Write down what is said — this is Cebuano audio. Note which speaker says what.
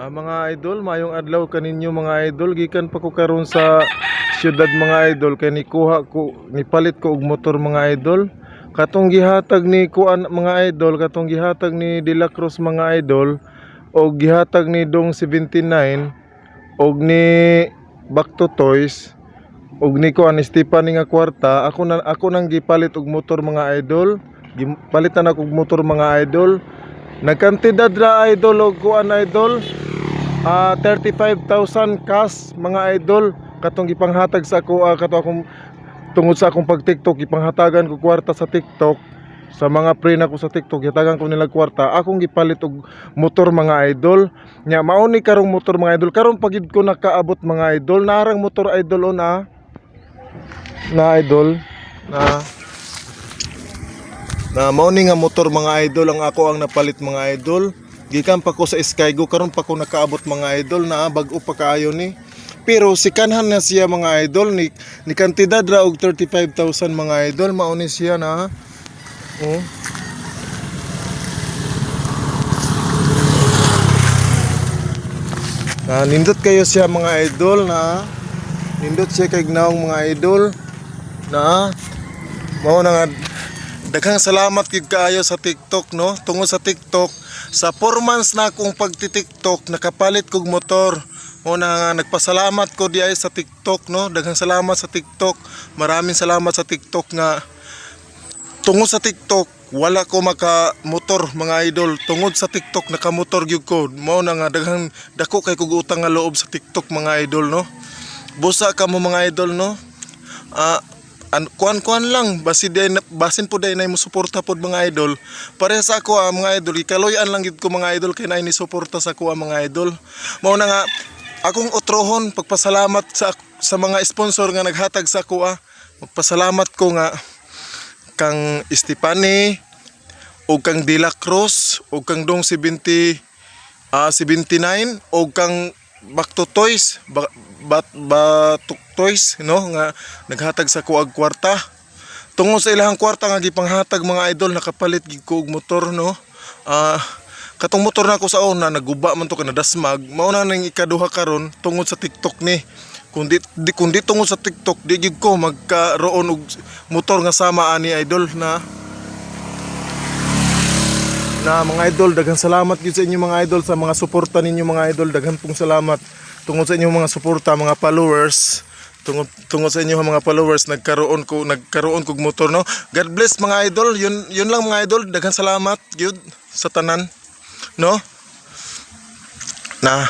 Speaker 1: Mga idol, mayong adlaw kaninyo, mga idol. Gikan pa ko karon sa syudad, mga idol, kay nikuha ko, nipalit ko og motor, mga idol. Katong gihatag ni kuan, mga idol, katong gihatag ni De La Cruz, mga idol, og gihatag ni Dong 79 og ni Back to Toys og ni kuan ni Stephanie nga kwarta, ako na ako nang gipalit og motor, mga idol. Gipalitan ako og motor, mga idol. Nagkantidad ra, idol, og kuan, idol. 35,000 cash, mga idol, katong gipanghatag sa ako, kato akong tungod sa akong pag TikTok, gipanghatagan ko kwarta sa TikTok sa mga pre nako sa TikTok, gihatagan ko nila kwarta, akong gipalit og motor, mga idol. Nya mao ni karong motor, mga idol, karon pagid ko nakaabot, mga idol. Narang motor, idol, on na idol na na mao ni nga motor, mga idol, ang ako ang napalit, mga idol. Gikan pa ko sa Skygo, karon pa ko nakaabot, mga idol, na bag-o pa kaayo ni. Pero sikanhan na siya, mga idol, ni kantidad ra og 35,000, mga idol. Mao ni siya na. Oh. Na nindot kayo siya, mga idol, na. Nindot siya kay gnaong, mga idol. Na mao na nga daghang salamat gyud kaayo sa TikTok, no. Tungod sa TikTok, sa 4 months na akong pagti-TikTok, nakapalit kog motor. Mao na nga nagpasalamat ko diay sa TikTok, no. Daghang salamat sa TikTok. Maraming salamat sa TikTok nga tungod sa TikTok wala ko maka motor, mga idol. Tungod sa TikTok nakamotor gyud ko. Mao na nga daghang dako kay kog utang nga loob sa TikTok, mga idol, no. Busa ka mo, mga idol, no. Kuan-kuan lang basi day basin po day na mo suporta pod, mga idol. Pareha sa ako, mga idol, ikaloy-an lang gid ko, mga idol, kay naay ni suporta sa ako, mga idol. Mao na nga akong otrohon pagpasalamat sa mga sponsor nga naghatag sa ako. Magpasalamat ko nga kang Estefani o kang De La Cruz o kang Dong 70 79 o kang Back to Toys ba, bat, Batok Toys, no, nga naghatag sa kuag kwarta. Tungod sa ilahang kwarta nga gipanghatag, mga idol, nakapalit gid ko og motor, no. Katong motor na ako sa una naguba man to kay nadasmag. Mao na ning ikaduha karon tungod sa TikTok ni. Kung di tungod sa TikTok, di gid ko magkaroon og motor nga sama ani, idol, na na mga idol. Daghang salamat gyud sa inyo, mga idol, sa mga suporta ninyo, mga idol. Daghan pong salamat tungod sa inyong mga suporta, mga followers. Tungod tungod sa inyong mga followers, nagkaroon kog motor, no. God bless, mga idol. Yun yun lang, mga idol. Daghang salamat gyud sa tanan, no, na.